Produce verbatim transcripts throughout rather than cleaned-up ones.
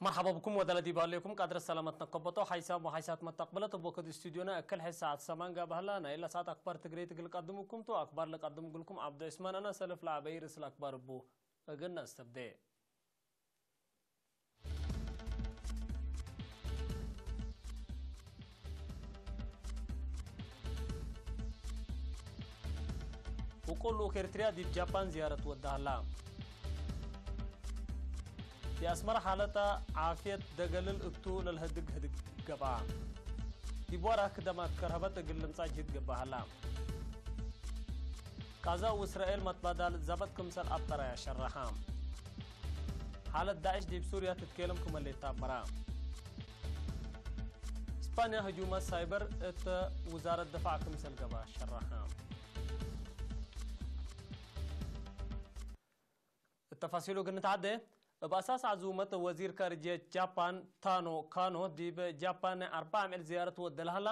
መርሐባ ብኩም ወዳለ ዲብ ሀሌኩም ቃድረ ሰላመት ነከበቶ ሓይሳም ወሓይሳት መተቅበለት እብ ወክድ ስቱዲዮና እክል ሐ ሰዓት ሰማን ጋብሀላ ናይ ለሰዓት አክባር ትግሬ ትግል ቀድሙኩም ቱ አክባር ለቀድሙ ግልኩም ዐብዱ ዑስማን አና ሰልፍ ለዐበይ ርእስ ለአክባር እቡ እግል ነአስተብዴ። ውቁል ልኡክ ኤርትርያ ዲብ ጃፓን ዝያረት ወደ ሀላ። የአስመረ ሓለተ ዓፍየት ደገልል እቱ ለልሀድግ ህድግ ገብአ። ዲብ ወራክ ደማት ከርሀበት እግል ልምጻእ ጅህድ ገብአ ሀላ። ቃዛ ወእስራኤል መትባዳል ዛበጥ ክምሰል አብጠረያ ሸረሐ። ሓለት ዳዕሽ ዲብ ሱርያ ትትኬለም ክመ ሌታበራ። እስፓንያ ህጁመት ሳይበር እት ውዛረት ድፋዕ ክምሰል ገብአ ሸረሐ። እተፋሲሉ እግል ንትዓዴ፣ እብ አሳስ ዐዙመት ወዚር ካርጅየት ጃፓን ታኖ ካኖ ዲብ ጃፓን ናይ አርበዕ አምዕል ዝያረት ወደ ለሀላ፣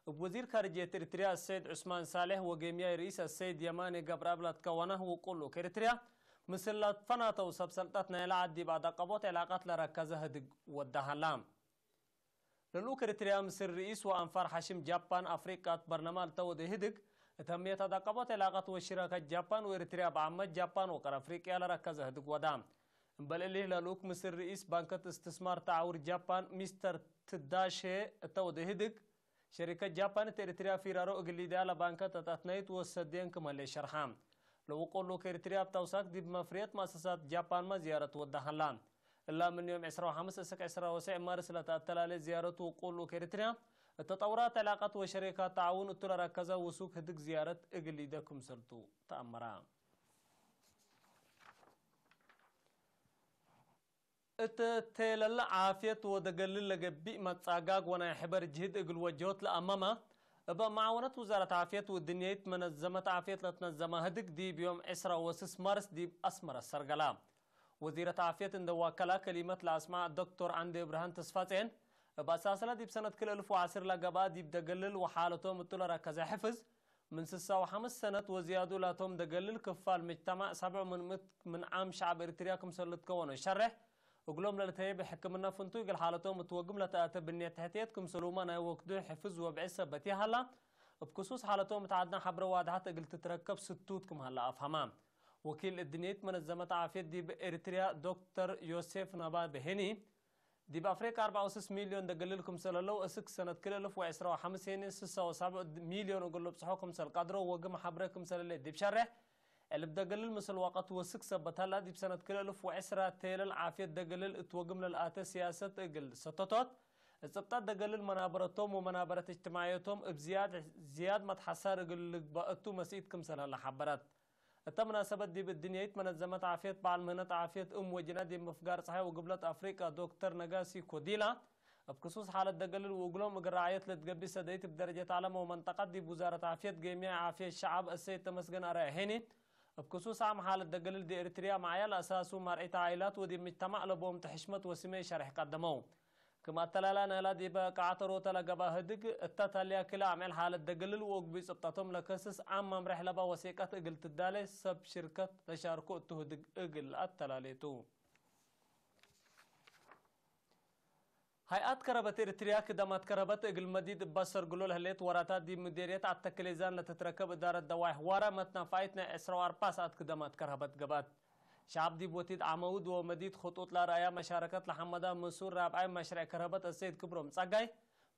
እብ ወዚር ካርጅየት ኤሪትርያ አሰይድ ዑስማን ሳሌሕ ወጌምያይ ርኢስ አሰይድ የማኔ ገብረአብ ለትከወነ ውቁል ልኡክ ኤሪትርያ፣ ምስል ለትፈናተው ሰብ ሰልጠት ናይለ ዐድ ዲብ አዳቀቦት ዕላቀት ለረከዘ ህድግ ወደ ሀላ። ለልኡክ ኤሪትርያ ምስል ርኢስ ወአንፋር ሐሽም ጃፓን አፍሪቃት በርለማን እተ ወደ ህድግ፣ እት ተምየት አዳቀቦት ዕላቀት ወሽራከት ጃፓን ወኤሪትርያ በዓመት ጃፓን ወቀር አፍሪቅያ ለረከዘ ህድግ ወዳ። እምበል እሊህ ለልኡክ ምስል ርኢስ ባንከት እስትስማር ተዓውር ጃፓን ሚስተር ትዳሼ እተ ወደ ህድግ፣ ሸሪከት ጃፓን እት ኤሪትርያ ፊራሮ እግል ሊድያ ለባንከት ተትአትናይት ወሰዴን ክም ህሌ ሸርሐ። ለውቁል ልኡክ ኤሪትርያ እብ ተውሳክ ዲብ መፍርየት መአሰሳት ጃፓንመ ዝያረት ወዳ ሀላ። እላ ምን ዮም ዕስራ ወሐምስ እስክ ዕስራ ወሰዕ ማርስ ለተአተላሌ ዝያረቱ ውቁል ልኡክ ኤሪትርያ፣ እት ተጠውራት ዕላቀት ወሸሪካት ተዓውን እቱ ለረከዘ ውሱክ ህድግ ዝያረት እግል ሊደ ክምሰልቱ ተአመረ። እት ቴለል ዓፍየት ወደገልል ለገቢእ መጻጋግ ወናይ ሕበር ጅህድ እግል ወጀሆት ለአመመ፣ እበ መዓወነት ውዛረት ዓፍየት ወእድንየይት መነዘመት ዓፍየት ለትነዘመ ህድግ ዲብ ዮም ዕስራ ወስስ ማርስ ዲብ አስመረ ሰርገላ። ወዚረት ዓፍየት እንደ ዋከላ ከሊመት ለአስመዐ ዶክቶር ዐንዴ ብርሃን ተስፋጼን፣ እብ አሳስለ ዲብ ሰነት ክል እልፍ ወዐስር ለገብአ ዲብ ደገልል ወሓለቶም እቱ ለረከዘ ሕፍዝ፣ ምን ስሳ ወሐምስ ሰነት ወዝያዱ ላቶም ደገልል ክፋል ምጅተማዕ ሰብዑ ምን ምእት ምን ዓም ሸዐብ ኤሪትርያ ክምሰል ልትከወኖ ሸሬሕ፣ እግሎም ለልትሀየብ ሕክምነ ፍንቱይ እግል ሓለቶም እት ወግም ለተአተ ብንየት ተሕትየት ክምሰሉመ ናይ ወክዱ ሕፍዝ ወብዕድ ሰበት ይሀላ፣ እብ ክሱስ ሓለቶም እት ዐድነ ሐብረ ዋድሐት እግል ትትረከብ ስቱት ክም ሀላ አፍሀመ። ወኪል እድንየት መነዘመት ዓፍየት ዲብ ኤሪትርያ ዶክተር ዮሴፍ ነባቤ ሄኒ፣ ዲብ አፍሪቃ አርበዕ ወስስ ሚልዮን ደገልል ክምሰል ህለው፣ እስክ ሰነት ክል እልፍ ወዕስራ ወሐምስ ሄኒ ስሳ ወሰብዕ ሚልዮን እግል ልብጽሖ ክምሰል ቀድሮ ወግም ሐብረ ክምሰል ህሌት ዲብ ሸሬሕ፣ እልብ ደገልል ምስል ወቀት ወስክ ሰበት ሀላ፣ ዲብ ሰነት ክል እልፍ ወዕስራ ቴለል ዓፍየት ደገልል እት ወግም ለልአተ ሲያሰት እግል ሰተቶት፣ እጽብጠት ደገልል መናበረቶም ወመናበረት እጅትማዕየቶም እብ ዝያድ፣ ዝያድ መትሐሳር እግል ልግበእ እቱ መስኢት ክምሰል ሀላ ሐበረት። እተ መናሰበት ዲብ እድንየይት መነዘመት ዓፍየት በዓል ምህነት ዓፍየት እም ወጅና ዲብ ምፍጋር ጸሓይ ወግብለት አፍሪቃ ዶክተር ነጋሲ ኮዲላ፣ እብ ክሱስ ሓለት ደገልል ወእግሎም እግል ረዓየት ለትገብእ ሰደይት እብ ደረጀት ዐለም ወመንጠቀት ዲብ ውዛረት ዓፍየት ጌምያይ ዓፍየት ሸዐብ አሰይድ ተመስገን አርአያ ሄኒ፣ እብ ክሱስ ዓም ሓለት ደገልል ዲብ ኤሪትርያ መዓያ ለአሳሱ መርዒት ዓኢላት ወዲብ ምጅተማዕ ለቦም ተሕሽመት ወስሜ ሸርሕ ቀደመው። ክም አተላላ ናይላ ዲበ ቀዐት ሮተ ለገብአ ህድግ፣ እተ ተልያ ክለ አምዕል ሓለት ደግልል ወእግብይ ጽብጠቶም ለከስስ ዓም መምሬሕ ለበ ወሴቀት እግል ትዳሌ ሰብ ሽርከት ለሻርኮ እቱ ህድግ እግል አተላሌ ቱ። ሀይአት ከረበት ኤሪትርያ ክደማት ከረበት እግል መዲድ እበ ሰርግሎ ለህሌት ወራታት ዲብ ምዴርየት አተክሌዛን ለትትረከብ እዳረት ደዋይሕ ዋራ መትናፋይት ናይ ዕስራ ወአርበዕ ሰዓት ክደማት ከረበት ገብአት። ሸዐብ ዲብ ወቲድ ዐመውድ ወመዲድ ክጡጥ ለአርአያ መሻረከት ለሐመዳ ምሱል ራብዓይ መሽረዕ ከረበት አሰይድ ክብሮም ጸጋይ፣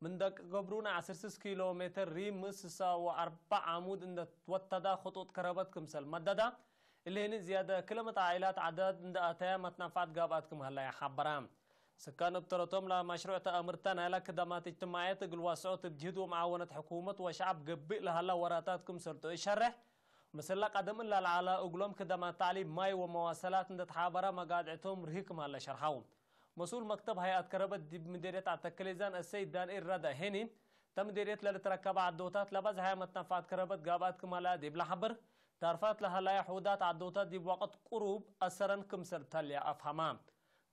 ምን ደቅ ገብሩ ናይ ዐስር ስስ ኪሎ ሜትር ሪም ስሳ ወአርበዕ ዓሙድ እንደ ትወተዳ ክጡጥ ከረበት ክምሰል መደዳ፣ እሊ ህኒ ዝያደ ክለ ምእት ዓኢላት ዐዳድ እንደ አተያ መትናፋዕት ጋብአት ክም ሀለያ ሐበራ። ስካን እብ ተረቶም ለመሽሩዕ ተአምርተ ናይላ ክደማት እጅትማዕየት እግል ዋስዖት እብ ጅህድ ወመዓወነት ሕኩመት ወሸዐብ ገብእ ለሀላ ወራታት ክምሰልቱ እሸሬሕ፣ ምስለ ቀደም እለ ለዐለ እግሎም ክደማት ተዕሊም ማይ ወመዋሰላት እንደ ተሓበረ መጋድዕቶም ርሂ ክም ሀለ ሸርሐው። መስኡል መክተብ ሀይአት ከረበት ዲብ ምዴርየት አተክሌዛን አሰይድ ዳንኤል ረዳ ሄኒ፣ እተ ምዴርየት ለልትረከበ ዐዶታት ለበዝሐየ መትነፋዕት ከረበት ጋብአት ክም ሀለ ዲብ ለሐብር፣ ሻርፋት ለሀላየ ሕውዳት ዐዶታት ዲብ ወቅት ቅሩብ አሰረን ክምሰል ተልያ አፍሀማ።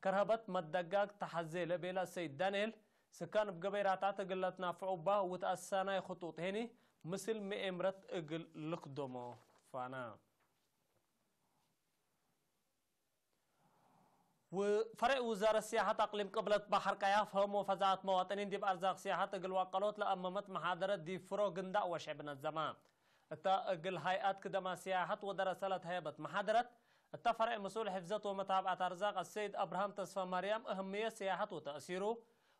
ከርሀበት መደጋግ ተሐዜ ለቤለ ሰይድ ዳንኤል፣ ስካን እብ ገበይ ራትዐት እግል ለትናፈዑ እባ ወተአሳናይ ክጡጥ ሄኒ ምስል ምኤምረት እግል ልክዶሞ ፋና። ወፈሬዕ ውዛረት ሲያሐት አቅሊም ቅብለት በሐር ቀያፍ ህም ወፈዛዐት መዋጥኒን ዲብ አርዛቅ ሲያሐት እግል ዋቀሎት ለአመመት መሓደረት ዲብ ፍሮ ግንዳዕ ወሸዕብ ነዘማ። እተ እግል ሀይአት ክደማት ሲያሐት ወደረሰ ለትሀየበት መሓደረት፣ እተ ፈሬዕ መስኡል ሕፍዘት ወመታብዐት አርዛቅ አሰይድ አብርሃም ተስፋማርያም እህምየት ሲያሐት ወተእሲሩ፣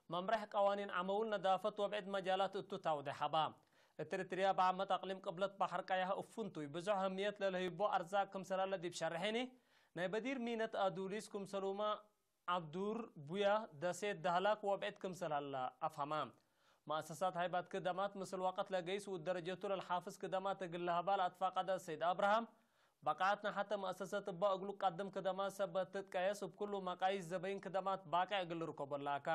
መምረሕ ቀዋኒን ዐመውል ነዳፈት ወብዕድ መጃላት እቱ ታውዴ ሐባ። እት ኤሪትርያ በዓመት አቅሊም ቅብለት በሐር ቀያህ እብ ፍንቱይ ብዞሕ አህምየት ለልህይቦ አርዛቅ ክምሰል ሀለ ዲብ ሸርሒኒ፣ ናይ በዲር ሚነት አዱሊስ ክምሰሉመ ዐብዱር፣ ቡያ፣ ደሴት፣ ዳህላክ ወብዕድ ክምሰል ሀለ አፍሀማ። መአሰሳት ሀይባት ክደማት ምስል ወቀት ለገይስ ወደረጀቱ ለልሓፍዝ ክደማት እግል ለሀባ ለአትፋቀደ ሰይድ አብርሃም፣ በቃዓትነ ሐተ መአሰሰት እበ እግሉ ቀድም ክደማት ሰበት ትትቀየስ እብ ኩሉ መቃይስ ዘበይን ክደማት ባቅዕ እግል ልርከቦ ላካ።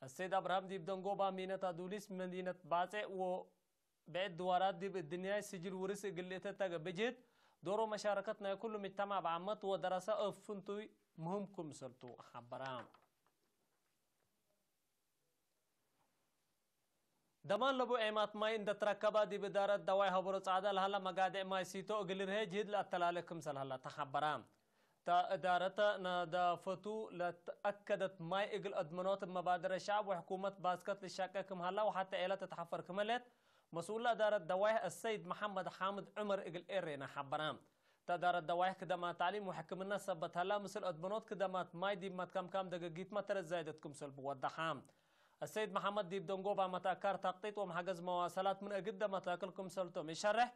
አሰይድ አብርሃም ዲብ ደንጎባ ሚነት አዱሊስ መዲነት ባጼዕ ወብዕድ ድዋራት ዲብ እድንያይ ስጅል ውርስ እግል ልእተተገ ብጅህድ ዶሮ መሻረከት ናይ ኩሉ ምጅተማዕ በዓመት ወደረሰ እብ ፍንቱይ ምህም ክምሰልቱ ሐበራ። ደማን ለቡ ዔማት ማይ እንደ ትረከባ ዲብ እዳረት ደዋይ ሀበሮ ጻዕዳ ለሀላ መጋዴዕ ማይ ሲቶ እግል ርሄ ጅህድ ለአተላሌ ክምሰል ሀላ ተሐበራ። ተ እዳረተ ነዳፈቱ ለተአከደት ማይ እግል አድመኖት እብ መባደረ ሸዐብ ወሕኩመት ባስከት ልሻቄ ክም ሀላ ወሐቴ ዔለ ትትሐፈር ክም ህሌት መስኡል ለእዳረት ደዋይህ አሰይድ መሐመድ ሓምድ ዑመር እግል ኤሬና ሐበራ። ተእዳረት ደዋይሕ ክደማት ተዕሊም ወሕክምና ሰበት ሀላ፣ ምስል አድመኖት ክደማት ማይ ዲብ መትከምካም ደገጊትመ ተረት ዛይደት ክምሰል ብወደሐ። አሰይድ መሐመድ ዲብ ደንጎባ መትአካር ተቅጢጥ ወመሐገዝ መዋሰላት ምን እግደ መታክል ክምሰልቶም ኢሸሬሕ፣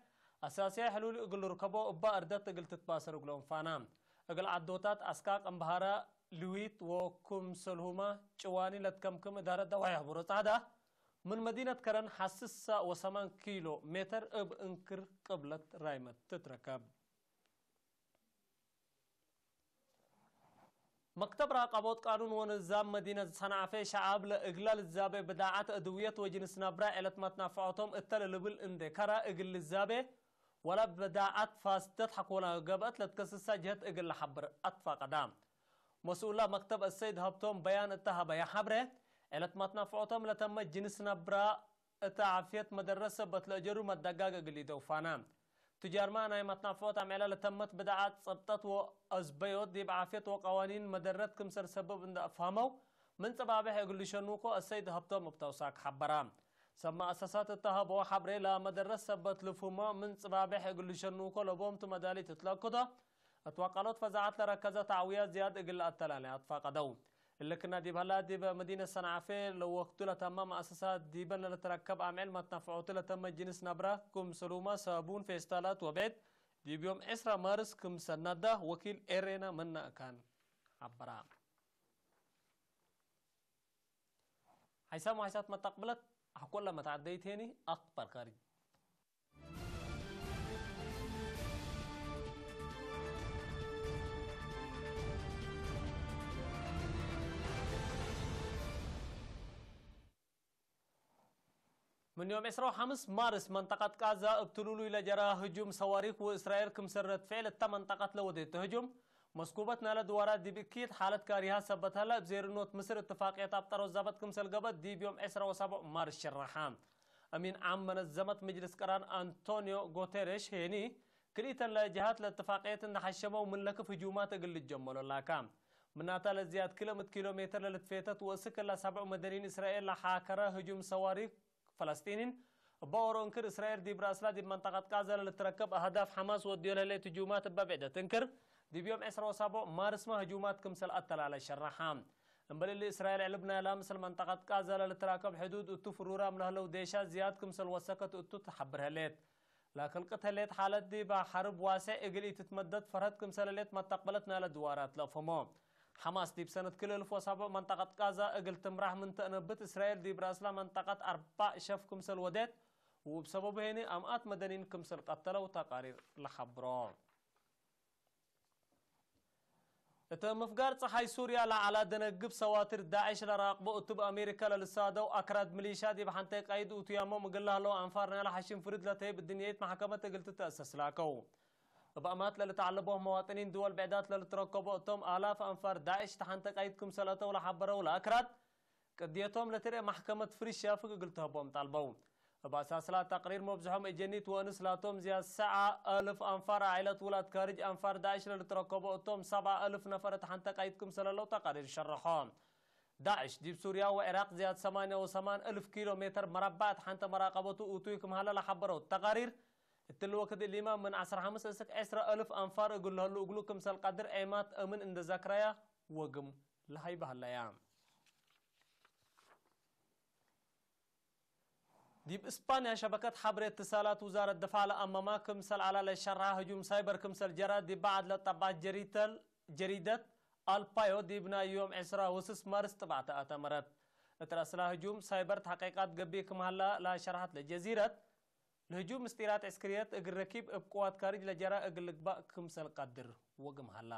አሳስያይ ሕሉል እግል ልርከቦ እበ አርደት እግል ትትባሰር እግሎም ፋና። እግል ዐዶታት አስቃቅ፣ እምበሃረ፣ ልዊት ወክምሰልሁመ ጭዋኒ ለትከምክም እዳረት ደዋይሕ ቡሮ ጸዕዳ፣ ምን መዲነት ከረን ሐስሳ ወሰማን ኪሎ ሜተር እብ እንክር ቅብለት ራይመት ትትረከብ። መክተብ ራቀቦት ቃኑን ወንዛም መዲነት ሰንዓፌ፣ ሸዓብ ለእግላ ልዛቤ ብዳዓት፣ አድውየት ወጅንስ ነብረ ዔለት መትናፈዖቶም እተ ለልብል እንዴ ከረ፣ እግል ልዛቤ ወለ ብዳዓት ፋስደት ሐቆላ ገብአት ለትከስሳ ጀህት እግል ለሐብር አትፋቀዳ። መስኡላ መክተብ አሰይድ ሀብቶም በያን እተ ሀበየ ሐብሬ፣ ዔለት መትናፈዖቶም ለተመ ጅንስ ነብረ እተ ዓፍየት መደረት ሰበት ለአጀሩ መደጋግ እግል ኢደውፋና። ቱጃርመ ናይ መትናፈዖት አምዕለ ለተመት ብድዓት ጸብጠት ወአዝበዮት ዲብ ዓፍየት ወቀዋኒን መደረት ክምሰል ሰብብ እንደ አፍሀመው፣ ምን ጽባቤሕ እግል ልሸኑኮ አሰይድ ሀብቶም እብ ተውሳክ ሐበራ። ሰብ መአሰሳት እተ ሀበው ሐብሬ ለመደረት ሰበት ልፍሁሞ ምን ጽባቤሕ እግል ልሸኑኮ ለቦምቱ መዳሊት እት ለአክዶ፣ እት ወቀሎት ፈዛዐት ለረከዘ ተዕውያት ዝያድ እግል ለአተላሌ አትፋቀደው። እሊ ክና ዲብ ሀላ፣ ዲብ መዲነት ሰንዓፌ ለወክዱ ለተመ መአሰሳት ዲበን ለልትረከብ አምዕል መትነፍዖቱ ለተመ ጅንስ ነብረ፣ ክምሰሉመ ሳቡን፣ ፌስታላት ወብዕድ፣ ዲብ ዮም ዕስራ ማርስ ክም ሰነዳ ወኪል ኤሬና መናእካን ሐበራ። ሐይሳም ወሐይሳት መተቅብለት አሕኮለ መትዐደይት ሄኒ አክበር ካርጅ። ምን ዮም ዕስራ ወሐምስ ማርስ መንጠቀት ቃዛ እብ ትሉሉይ ለጀራ ህጁም ሰዋሪክ ወእስራኤል ክምሰል ረድ ፍዕል እተ መንጠቀት ለወዴቱ ህጁም፣ መስኩበት ናለ ድዋራት ዲብ እኪት ሓለት ካሪሃ ሰበት ሀላ፣ እብ ዜርኖት ምስር እትፋቅየት አብጠሮ ዛበት ክምሰል ገበት ዲብ ዮም ዕስራ ወሰቡዕ ማርስ ሽረሓ። አሚን ዓም መነዘመት ምጅልስ ቅራን አንቶኒዮ ጉቴሬሽ ሄኒ፣ ክልኢተን ለጀሃት ለእትፋቅየት እንደ ሐሸመው ምን ለክፍ ህጁማት እግል ልጀመሎ ላካ። ምናታ ለዝያድ ክልኤ ምእት ኪሎ ሜትር ለልትፌተት ወእስክ እለ ሰብዑ መደኒን እስራኤል ለሓከረ ህጁም ሰዋሪክ ፈለስጢኒን፣ እበ ኦሮ እንክር እስራኤል ዲብ ረአስላ ዲብ መንጠቀት ቃዛ ለልትረከብ አህዳፍ ሐማስ ወድዮ ለህሌት ህጁማት እበ ብዕደት እንክር፣ ዲብ ዮም ዕስራ ወሰቡዕ ማርስመ ህጁማት ክምሰል አተላለ ሸረሓ። እምበል እሊ እስራኤል ዕልብ ናይላ ምስል መንጠቀት ቃዛ ለልትራከብ ሕዱድ እቱ ፍሩራም ለህለው ዴሻት ዝያድ ክምሰል ወሰከት እቱ ተሐብር ህሌት። ለክልቅት ህሌት ሓለት ዲብ ሐርብ ዋሴዕ እግል ኢትትመደድ ፈርሀት ክምሰል ህሌት መተቅበለት ናይለ ድዋራት ለአፍህሞ። ሐማስ ዲብ ሰነት ክልኤ እልፍ ወሰቡዕ መንጠቀት ቃዛ እግል ትምራሕ ምን ተአነብት፣ እስራኤል ዲብ ረአስላ መንጠቀት አርበዕ ሸፍ ክምሰል ወዴት፣ ወእብ ሰበቡ ሄኒ አምኣት መደኒን ክምሰል ቀተለው ተቃሪር ለሐብሮ። እት ምፍጋር ጸሓይ ሱርያ ለዐላ ደነግብ ሰዋትር ዳዕሽ ለራቅቦ እቱ እብ አሜሪካ ለልሳደው አክራድ ሚሊሻ ዲብ ሐንቴ ቀይድ ኡቱያሞም እግል ለህለው አንፋር ናይለ ሐሽም ፍርድ ለተህይብ እድንየይት መሕከመት እግል ትትአሰስ ላከው። እብ አማት ለልትዐለቦም መዋጥኒን ድወል ብዕዳት ለልትረከቦ እቶም አላፍ አንፋር ዳዕሽ ተሐንተ ቀይድ ክምሰል አተው ለሐበረው ለአክራድ፣ ቅድየቶም ለትርኤ ማሕከመት ፍሪሽ ሻፍግ እግል ትሀቦም ጣልበው። እብ አሳስላ ተቅሪር መብዝሖም እጀኒት ወእንስ ላቶም ዝያድ ሰብዓ አልፍ አንፋር ዓኢለት ውላድ ካርጅ አንፋር ዳዕሽ ለልትረከቦ እቶም ሰብዓ አልፍ ነፈር እት ሐንተ ቀይድ ክምሰለለው ተቃሪር ሸረሖ። ዳዕሽ ዲብ ሱርያ ወዕራቅ ዝያድ ሰማንያ ወሰማን አልፍ ኪሎ ሜትር መረባዕ እት ሐንተ መራቀበቱ ኡቱይ ክም ሀለ ለሐበረው ተቃሪር፣ እትሊ ወክድ እሊመ ምን ዐስር ሐምስ እስክ ዕስር አልፍ አንፋር እግል ለህሉ እግሉ ክምሰል ቀድር ዔማት አምን እንደ ዘክረያ ወግም ለሀይበ ሀለያ። ዲብ እስፓንያ ሸበከት ሐብሬ እትሳላት ውዛረት ድፋዕ ለአመማ ክምሰል ዐላ ለሸርሐ ህጁም ሳይበር ክምሰል ጀረ ዲብ በዐድ ለጠብዐት ጀሪተል-፣ ጀሪደት አልፓዮ ዲብ ናይ ዮም ዕስራ ወስስ ማርስ ጥብዐተ አተመረት። እት ረአስላ ህጁም ሳይበር ተሕቂቃት ገብእ ክም ሀላ ለሸርሐት ለጀዚረት፣ ለህጁም ምስጢራት ዕስክርየት እግል ረኪብ እብ ቅዋት ካርጅ ለጀረ እግል ልግባእ ክምሰል ቀድር ወግም ሀላ።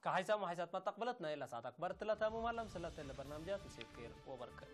ከሐይሳም ወሐይሳት መተቅበለት ናይ ለሳት አክበር እትለ ተምም ሀለ። ምስለ እትለ በርናምጃት ምሴት ኬር ወበርከት።